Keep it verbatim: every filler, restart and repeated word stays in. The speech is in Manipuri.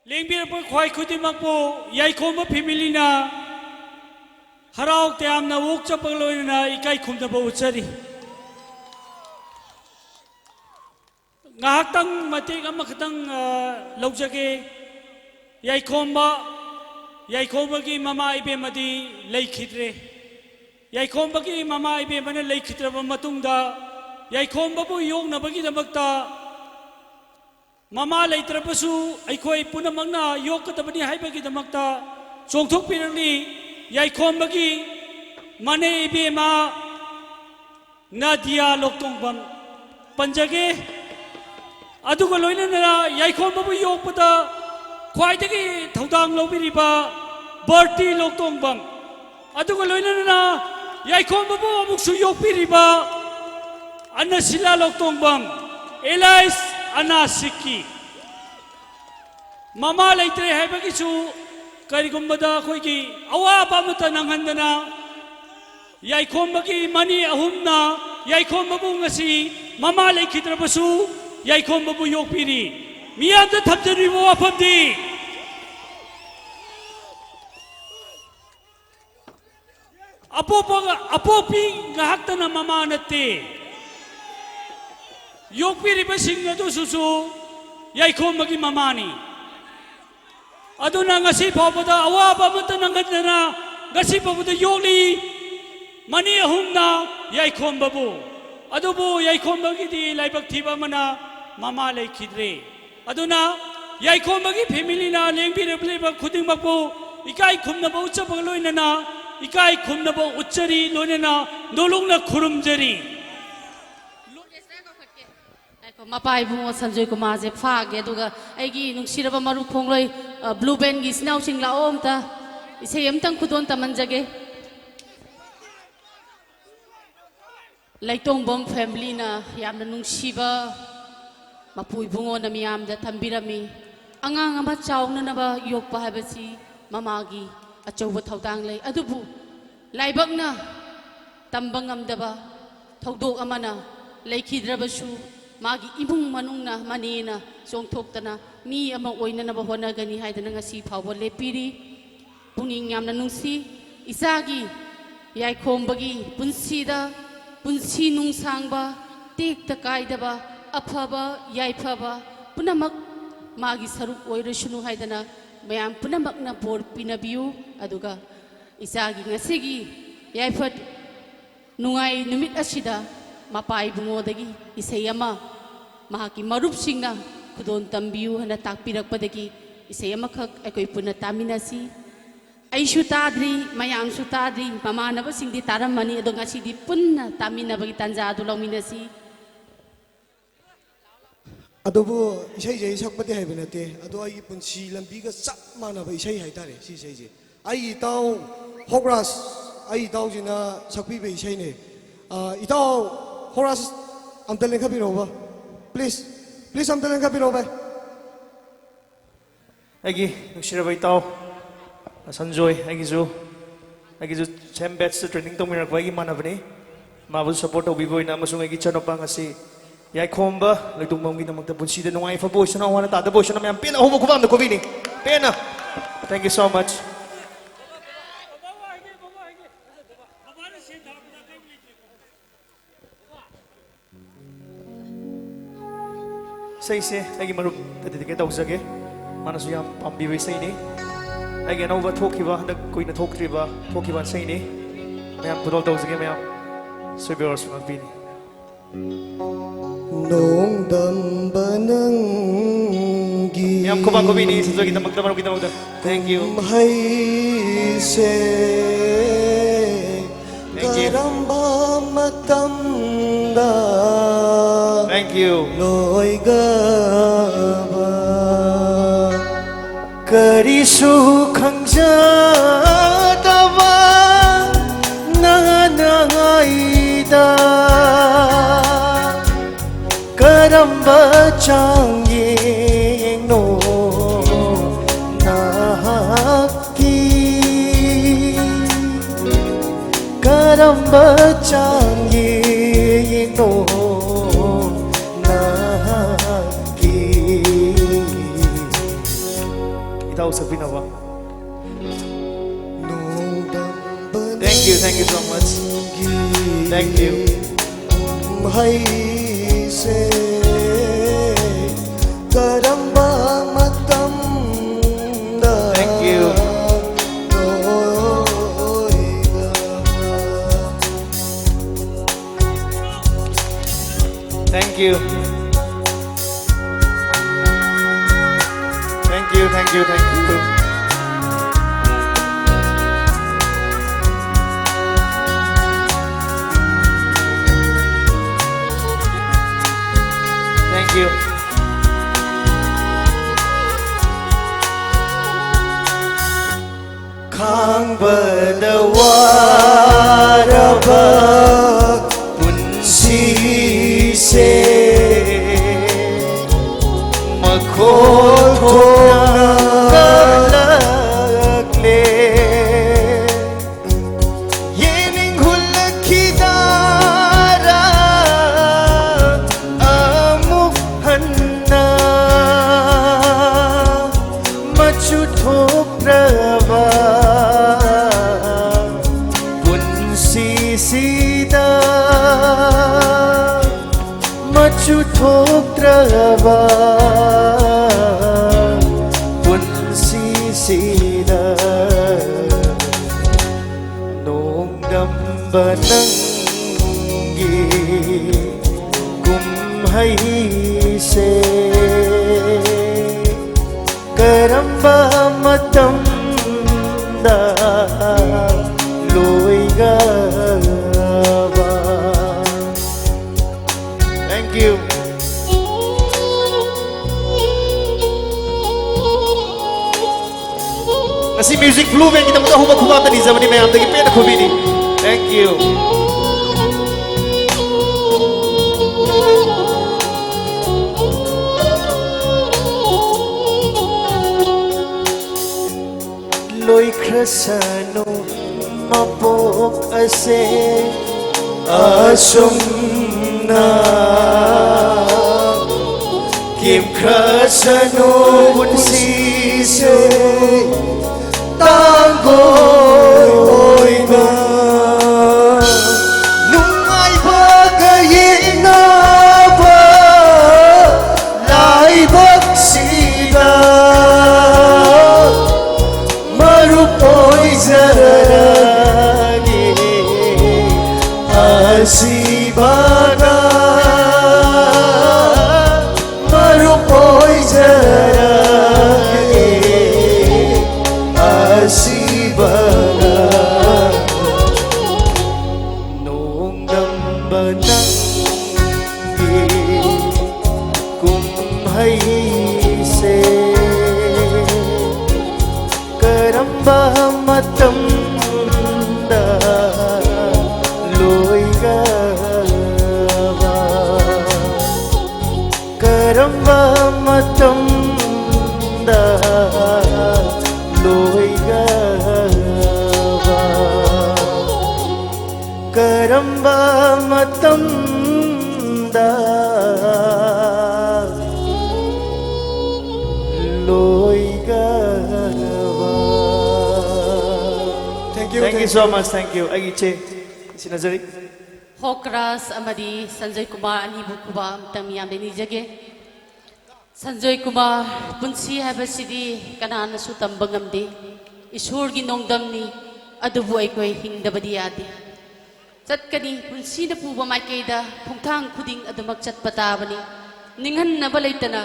ꯂꯦꯡꯕꯤꯔꯛꯄ ꯈ꯭ꯋꯥꯏ ꯈꯨꯗꯤꯡꯃꯛꯄꯨ ꯌꯥꯏꯈꯣꯝꯕ ꯐꯦꯃꯤꯂꯤꯅ ꯍꯔꯥꯎ ꯇꯌꯥꯝꯅ ꯑꯣꯛꯆꯕꯒ ꯂꯣꯏꯅꯅ ꯏꯀꯥꯏ ꯈꯨꯝꯅꯕ ꯎꯠꯆꯔꯤ꯫ ꯉꯥꯏꯍꯥꯛꯇꯪ ꯃꯇꯦꯛ ꯑꯃꯈꯛꯇꯪ, ꯑ, ꯂꯧꯖꯒꯦ꯫ ꯌꯥꯏꯈꯣꯝꯕ, ꯌꯥꯏꯈꯣꯝꯕꯒꯤ ꯃꯃꯥ ꯏꯕꯦꯝꯃꯗꯤ ꯂꯩꯈꯤꯗ꯭ꯔꯦ꯫ ꯌꯥꯏꯈꯣꯝꯕꯒꯤ ꯃꯃꯥ ꯏꯕꯦꯝꯃꯅ ꯂꯩꯈꯤꯗ꯭ꯔꯕ ꯃꯇꯨꯡꯗ, ꯌꯥꯏꯈꯣꯝꯕꯕꯨ ꯌꯣꯛꯅꯕꯒꯤꯗꯃꯛꯇ ꯃꯃꯥ ꯂꯩꯇ꯭ꯔꯕꯁꯨ ꯑꯩꯈꯣꯏ ꯄꯨꯝꯅꯃꯛꯅ ꯌꯣꯛꯀꯗꯕꯅꯤ ꯍꯥꯏꯕꯒꯤꯗꯃꯛꯇ ꯆꯣꯡꯊꯣꯛꯄꯤꯔꯛꯂꯤ꯫ ꯌꯥꯏꯈꯣꯝꯕꯒꯤ ꯃꯅꯦ ꯏꯕꯦꯝꯃ ꯅꯥꯗꯤꯌꯥ ꯂꯣꯛꯇꯣꯡꯕꯝ ꯄꯟꯖꯒꯦ꯫ ꯑꯗꯨꯒ ꯂꯣꯏꯅꯅ ꯌꯥꯏꯈꯣꯝꯕꯕꯨ ꯌꯣꯛꯄꯗ ꯈ꯭ꯋꯥꯏꯗꯒꯤ ꯊꯧꯗꯥꯡ ꯂꯧꯕꯤꯔꯤꯕ ꯕꯔꯇꯤ ꯂꯣꯛꯇꯣꯡꯕꯝ, ꯑꯗꯨꯒ ꯂꯣꯏꯅꯅ ꯌꯥꯏꯈꯣꯝꯕꯕꯨ ꯑꯃꯨꯛꯁꯨ ꯌꯣꯛꯄꯤꯔꯤꯕ ꯑꯅꯁꯤꯂꯥ ꯂꯣꯛꯇꯣꯡꯕꯝ, ꯑꯦꯂꯥꯏꯁ ꯑꯅꯥꯁꯤꯛꯀꯤ꯫ ꯃꯃꯥ ꯂꯩꯇ꯭ꯔꯦ ꯍꯥꯏꯕꯒꯤꯁꯨ ꯀꯔꯤꯒꯨꯝꯕꯗ ꯑꯩꯈꯣꯏꯒꯤ ꯑꯋꯥꯕ ꯑꯃꯠꯇ ꯅꯪꯍꯟꯗꯅ, ꯌꯥꯏꯈꯣꯝꯕꯒꯤ ꯃꯅꯤ ꯑꯍꯨꯝꯅ ꯌꯥꯏꯈꯣꯝꯕꯕꯨ ꯉꯁꯤ ꯃꯃꯥ ꯂꯩꯈꯤꯗ꯭ꯔꯕꯁꯨ ꯌꯥꯏꯈꯣꯝꯕꯕꯨ ꯌꯣꯛꯄꯤꯔꯤ꯫ ꯃꯤꯌꯥꯝꯗ ꯊꯝꯖꯔꯤꯕ ꯋꯥꯐꯝꯗꯤ, ꯑꯄꯣꯛꯄ, ꯑꯄꯣꯛꯄꯤ ꯉꯥꯏꯍꯥꯛꯇꯅ ꯃꯃꯥ ꯅꯠꯇꯦ꯫ ꯌꯣꯛꯄꯤꯔꯤꯕꯁꯤꯡ ꯑꯗꯨꯁꯨꯁꯨ ꯌꯥꯏꯈꯣꯝꯕꯒꯤ ꯃꯃꯥꯅꯤ꯫ ꯑꯗꯨꯅ ꯉꯁꯤ ꯐꯥꯎꯕꯗ ꯑꯋꯥꯕ ꯑꯃꯠꯇ ꯅꯪꯍꯟꯗꯅ ꯉꯁꯤ ꯐꯥꯎꯕꯗ ꯌꯣꯛꯂꯤ ꯃꯅꯤ ꯑꯍꯨꯝꯅ ꯌꯥꯏꯈꯣꯝꯕꯕꯨ꯫ ꯑꯗꯨꯕꯨ ꯌꯥꯏꯈꯣꯝꯕꯒꯤꯗꯤ ꯂꯥꯏꯕꯛ ꯊꯤꯕ ꯑꯃꯅ ꯃꯃꯥ ꯂꯩꯈꯤꯗ꯭ꯔꯦ꯫ ꯑꯗꯨꯅ ꯌꯥꯏꯈꯣꯝꯕꯒꯤ ꯐꯦꯃꯤꯂꯤꯅ ꯂꯦꯡꯕꯤꯔꯛꯂꯤꯕ ꯈꯨꯗꯤꯡꯃꯛꯄꯨ ꯏꯀꯥꯏ ꯈꯨꯝꯅꯕ ꯎꯠꯆꯕꯒ ꯂꯣꯏꯅꯅ ꯏꯀꯥꯏ ꯈꯨꯝꯅꯕ ꯎꯠꯆꯔꯤ, ꯂꯣꯏꯅꯅ ꯅꯣꯂꯨꯛꯅ ꯈꯨꯔꯨꯝꯖꯔꯤ꯫ ꯉꯥꯏꯈꯣ, ꯃꯄꯥ ꯏꯕꯨꯡꯉꯣ ꯁꯟꯖꯣꯏ ꯀꯨꯃꯥꯔꯁꯦ ꯐꯥꯒꯦ, ꯑꯗꯨꯒ ꯑꯩꯒꯤ ꯅꯨꯡꯁꯤꯔꯕ ꯃꯔꯨꯞ ꯈꯣꯡꯂꯣꯏ, ꯑ, ꯕ꯭ꯂꯨ ꯕꯦꯟꯒꯤ ꯏꯆꯤꯟ ꯏꯅꯥꯎꯁꯤꯡ ꯂꯥꯛꯑꯣ, ꯑꯝꯇ ꯏꯁꯩ ꯑꯝꯇꯪ ꯈꯨꯗꯣꯜ ꯇꯝꯍꯟꯖꯒꯦ꯫ ꯂꯩꯇꯣꯡꯕꯝ ꯐꯦꯃꯤꯂꯤꯅ ꯌꯥꯝꯅ ꯅꯨꯡꯁꯤꯕ ꯃꯄꯨ ꯏꯕꯨꯡꯉꯣꯅ ꯃꯤꯌꯥꯝꯗ ꯊꯝꯕꯤꯔꯝꯃꯤ꯫ ꯑꯉꯥꯡ ꯑꯃ ꯆꯥꯎꯅꯅꯕ ꯌꯣꯛꯄ ꯍꯥꯏꯕꯁꯤ ꯃꯃꯥꯒꯤ ꯑꯆꯧꯕ ꯊꯧꯗꯥꯡ ꯂꯩ꯫ ꯑꯗꯨꯕꯨ ꯂꯥꯏꯕꯛꯅ ꯇꯝꯕ ꯉꯝꯗꯕ ꯊꯧꯗꯣꯛ ꯑꯃꯅ ꯂꯩꯈꯤꯗ꯭ꯔꯕꯁꯨ, ꯃꯥꯒꯤ ꯏꯃꯨꯡ ꯃꯅꯨꯡꯅ ꯃꯅꯦꯅ ꯆꯣꯡꯊꯣꯛꯇꯅ ꯃꯤ ꯑꯃ ꯑꯣꯏꯅꯅꯕ ꯍꯣꯠꯅꯒꯅꯤ ꯍꯥꯏꯗꯅ ꯉꯁꯤ ꯐꯥꯎꯕ ꯂꯦꯞꯄꯤꯔꯤ꯫ ꯄꯨꯛꯅꯤꯡ ꯌꯥꯝꯅ ꯅꯨꯡꯁꯤ꯫ ꯏꯆꯥꯒꯤ ꯌꯥꯏꯈꯣꯝꯕꯒꯤ ꯄꯨꯟꯁꯤꯗ ꯄꯨꯟꯁꯤ ꯅꯨꯡꯁꯥꯡꯕ, ꯇꯦꯛꯇ ꯀꯥꯏꯗꯕ, ꯑꯐꯕ ꯌꯥꯏꯐꯕ ꯄꯨꯝꯅꯃꯛ ꯃꯥꯒꯤ ꯁꯔꯨꯛ ꯑꯣꯏꯔꯁꯅꯨ ꯍꯥꯏꯗꯅ ꯃꯌꯥꯝ ꯄꯨꯝꯅꯃꯛꯅ ꯕꯣꯔ ꯄꯤꯅꯕꯤꯌꯨ꯫ ꯑꯗꯨꯒ ꯏꯆꯥꯒꯤ ꯉꯁꯤꯒꯤ ꯌꯥꯏꯐ ꯅꯨꯡꯉꯥꯏ ꯅꯨꯃꯤꯠ ꯑꯁꯤꯗ ꯃꯄꯥ ꯏꯕꯨꯡꯉꯣꯗꯒꯤ ꯏꯁꯩ ꯑꯃ ꯃꯍꯥꯛꯀꯤ ꯃꯔꯨꯞꯁꯤꯡꯅ ꯈꯨꯗꯣꯜ ꯇꯝꯕꯤꯌꯨ ꯍꯥꯏꯅ ꯇꯥꯛꯄꯤꯔꯛꯄꯗꯒꯤ ꯏꯁꯩ ꯑꯃꯈꯛ ꯑꯩꯈꯣꯏ ꯄꯨꯟꯅ ꯇꯥꯃꯤꯟꯅꯁꯤ꯫ ꯑꯩꯁꯨ ꯇꯥꯗ꯭ꯔꯤ, ꯃꯌꯥꯝꯁꯨ ꯇꯥꯗ꯭ꯔꯤ, ꯃꯃꯥꯟꯅꯕꯁꯤꯡꯗꯤ ꯇꯥꯔꯝꯃꯅꯤ, ꯑꯗꯣ ꯉꯁꯤꯗꯤ ꯄꯨꯟꯅ ꯇꯥꯃꯤꯟꯅꯕꯒꯤ ꯇꯥꯟꯖꯥ ꯑꯗꯨ ꯂꯧꯃꯤꯟꯅꯁꯤ꯫ ꯑꯗꯨꯕꯨ ꯏꯁꯩꯁꯦ ꯑꯩ ꯁꯛꯄꯗꯤ ꯍꯩꯕ ꯅꯠꯇꯦ, ꯑꯗꯣ ꯑꯩꯒꯤ ꯄꯨꯟꯁꯤ ꯂꯝꯕꯤꯒ ꯆꯞ ꯃꯥꯟꯅꯕ ꯏꯁꯩ ꯍꯥꯏꯇꯥꯔꯦ ꯁꯤ ꯏꯁꯩꯁꯦ꯫ ꯑꯩ ꯏꯇꯥꯎ ꯍꯣꯛꯔꯥꯖ, ꯑꯩ ꯏꯇꯥꯎꯁꯤꯅ ꯁꯛꯄꯤꯕ ꯏꯁꯩꯅꯦ꯫ ꯑ, ꯏꯇꯥꯎ ꯍꯣꯛꯔꯥꯖ, ꯑꯝꯇ ꯂꯦꯡꯈꯠꯄꯤꯔꯛꯎꯕ꯫ Please, please ꯑꯝꯇ ꯂꯦꯡꯈꯠꯄꯤꯔꯛꯎ ꯚꯥꯏ꯫ ꯑꯩꯒꯤ ꯅꯨꯡꯁꯤꯔꯕ ꯏꯇꯥꯎ ꯁꯟꯖꯣꯏ, ꯑꯩꯒꯤꯁꯨ ꯑꯩꯒꯤꯁꯨ ꯁꯦꯝ ꯕꯦꯠꯁꯇ ꯇ꯭ꯔꯦꯅꯤꯡ ꯇꯧꯃꯤꯟꯅꯔꯛꯄ ꯑꯩꯒꯤ ꯏꯃꯥꯟꯅꯕꯅꯤ꯫ ꯃꯥꯕꯨ ꯁꯄꯣꯔꯠ ꯇꯧꯕꯤꯕ ꯑꯣꯏꯅ ꯑꯃꯁꯨꯡ ꯑꯩꯒꯤ ꯏꯆꯥꯅꯨꯄꯥ ꯉꯁꯤ ꯌꯥꯏꯈꯣꯝꯕ ꯂꯣꯏꯇꯣꯡꯕꯝꯒꯤꯗꯃꯛꯇ ꯄꯨꯟꯁꯤꯗ ꯅꯨꯡꯉꯥꯏ ꯌꯥꯏꯐꯕ ꯑꯣꯏꯁꯅꯨ, ꯑꯋꯥ ꯑꯅꯥ ꯇꯥꯗꯕ ꯑꯣꯏꯁꯅꯨ꯫ ꯃꯌꯥꯝ ꯄꯦꯟꯅ ꯑꯍꯧꯕ ꯈꯨꯕꯥꯛ ꯑꯝꯗ ꯈꯨꯕꯤꯅꯤ꯫ ꯄꯦꯟꯅ꯫ Thank you so much. ꯏꯁꯩꯁꯦ ꯑꯩꯒꯤ ꯃꯔꯨꯞꯇ ꯗꯦꯗꯤꯀꯦꯠ ꯇꯧꯖꯒꯦ꯫ ꯃꯥꯅꯁꯨ ꯌꯥꯝ ꯄꯥꯝꯕꯤꯕ ꯏꯁꯩꯅꯤ꯫ ꯑꯩꯒꯤ ꯑꯅꯧꯕ ꯊꯣꯛꯈꯤꯕ, ꯍꯟꯗꯛ ꯀꯨꯏꯅ ꯊꯣꯛꯇ꯭ꯔꯤꯕ, ꯊꯣꯛꯈꯤꯕ ꯏꯁꯩꯅꯤ꯫ ꯃꯌꯥꯝ ꯈꯨꯗꯣꯜ ꯇꯧꯖꯒꯦ, ꯃꯌꯥꯝ ꯁꯣꯏꯕꯤꯔꯁꯨ ꯉꯥꯛꯄꯤꯅꯤ꯫ ꯅꯣꯡꯗꯝꯕ ꯅꯪꯒꯤ ꯃꯌꯥꯝ ꯈꯨꯕꯥꯛ ꯈꯨꯕꯤꯅꯤꯁꯤꯡꯒꯤꯗꯃꯛꯇ, ꯃꯔꯨꯞꯀꯤꯗꯃꯛꯇ꯫ Thank you. ꯀꯨꯝꯍꯩꯁꯦ Thank you. ꯀꯔꯝꯕ ꯃꯇꯝꯗ Thank you. ꯂꯣꯏꯒꯕ ꯀꯔꯤꯁꯨ ꯈꯪꯖꯗꯕ ꯅꯍꯥꯟꯅꯉꯥꯏꯗ ꯀꯔꯝꯕ ꯆꯥꯡꯌꯦꯡꯅꯣ ꯅꯍꯥꯛꯀꯤ ꯀꯔꯝꯕ ꯆꯥꯡꯌꯦꯡꯅꯣ ꯏꯇꯥꯎ ꯁꯛꯄꯤꯅꯕ꯫ Thank you, thank you so much. Thank you. ꯀꯨꯝꯍꯩꯁꯦ ꯀꯔꯝꯕ ꯃꯇꯝꯗ Thank you. Thank you. Thank you, thank you, thank you. Thank you. ꯈꯥꯡꯕꯗ ꯋꯥꯔꯕ ꯄꯨꯟꯁꯤꯁꯦ ꯃꯈꯣꯜ ꯊꯣꯛꯅ ꯀꯜꯂꯛꯂꯦ꯫ ꯌꯦꯡꯅꯤꯡ ꯍꯨꯜꯂꯛꯈꯤꯗꯥꯔꯥ ꯑꯃꯨꯛ ꯍꯟꯅ ꯃꯆꯨ ꯊꯣꯛꯇ꯭ꯔꯕ ꯄꯨꯟꯁꯤꯁꯤꯗ, ꯃꯆꯨ ꯊꯣꯛꯇ꯭ꯔꯕ ꯄꯨꯟꯁꯤꯁꯤꯗ, ꯅꯣꯡꯗꯝꯕ ꯅꯪꯒꯤ ꯀꯨꯝꯍꯩꯁꯦ ꯀꯔꯝꯕ ꯃꯇꯝꯗ ꯂꯣꯏꯒꯕ? Thank you. ꯉꯁꯤ Music Blue Band ꯒꯤꯗꯃꯛꯇ ꯑꯍꯨꯝꯂꯛ ꯈꯨꯕꯥꯛꯇ ꯅꯤꯖꯕꯅꯤ, ꯃꯌꯥꯝꯗꯒꯤ ꯄꯦꯟꯅ ꯈꯨꯕꯤꯅꯤ꯫ Thank you. ꯂꯣꯏꯈ꯭ꯔꯁꯅꯨ ꯃꯄꯣꯛ ꯑꯁꯦ ꯑꯁꯨꯝꯅ, ꯀꯦꯝꯈ꯭ꯔꯁꯅꯨ ꯄꯨꯟꯁꯤꯁꯦ ꯑꯁꯤꯕꯒ ꯃꯔꯨꯞ ꯑꯣꯏꯖꯔꯒꯦ, ꯑꯁꯤꯕꯒ ꯅꯣꯡꯗꯝꯕ ꯅꯪꯒꯤ ꯀꯨꯝꯍꯩꯁꯦ ꯀꯔꯝꯕ ꯃꯇꯝꯗ ꯂꯣꯏꯒꯕ? ꯀꯔꯝꯕ ꯃꯇꯝꯗ ꯂꯣꯏꯒꯕ? ꯀꯔꯝꯕ ꯃꯇꯝꯗ ꯂꯣꯏꯒꯕ? Thank you, thank you so much, thank you. ꯑꯩꯒꯤ ꯏꯆꯦ ꯁꯤꯟꯅꯖꯔꯤ꯫ ꯍꯣꯛꯔꯥꯖ ꯑꯃꯗꯤ ꯁꯟꯖꯣꯏ ꯀꯨꯃꯥꯔ ꯑꯅꯤꯕꯨ ꯈꯨꯕꯥꯛ ꯑꯝꯇꯪ ꯌꯥꯝꯅ ꯅꯤꯖꯒꯦ꯫ ꯁꯟꯖꯣꯏ ꯀꯨꯃꯥꯔ, ꯄꯨꯟꯁꯤ ꯍꯥꯏꯕꯁꯤꯗꯤ ꯀꯅꯥꯅꯁꯨ ꯇꯝꯕ ꯉꯝꯗꯦ꯫ ꯏꯁꯣꯔꯒꯤ ꯅꯣꯡꯗꯝꯅꯤ, ꯑꯗꯨꯕꯨ ꯑꯩꯈꯣꯏ ꯍꯤꯡꯗꯕꯗꯤ ꯌꯥꯗꯦ꯫ ꯆꯠꯀꯅꯤ, ꯄꯨꯟꯁꯤꯅ ꯄꯨꯕ ꯃꯥꯏꯀꯩꯗ ꯈꯣꯡꯊꯥꯡ ꯈꯨꯗꯤꯡ ꯑꯗꯨꯃꯛ ꯆꯠꯄ ꯇꯥꯕꯅꯤ꯫ ꯅꯤꯡꯍꯟꯅꯕ ꯂꯩꯇꯅ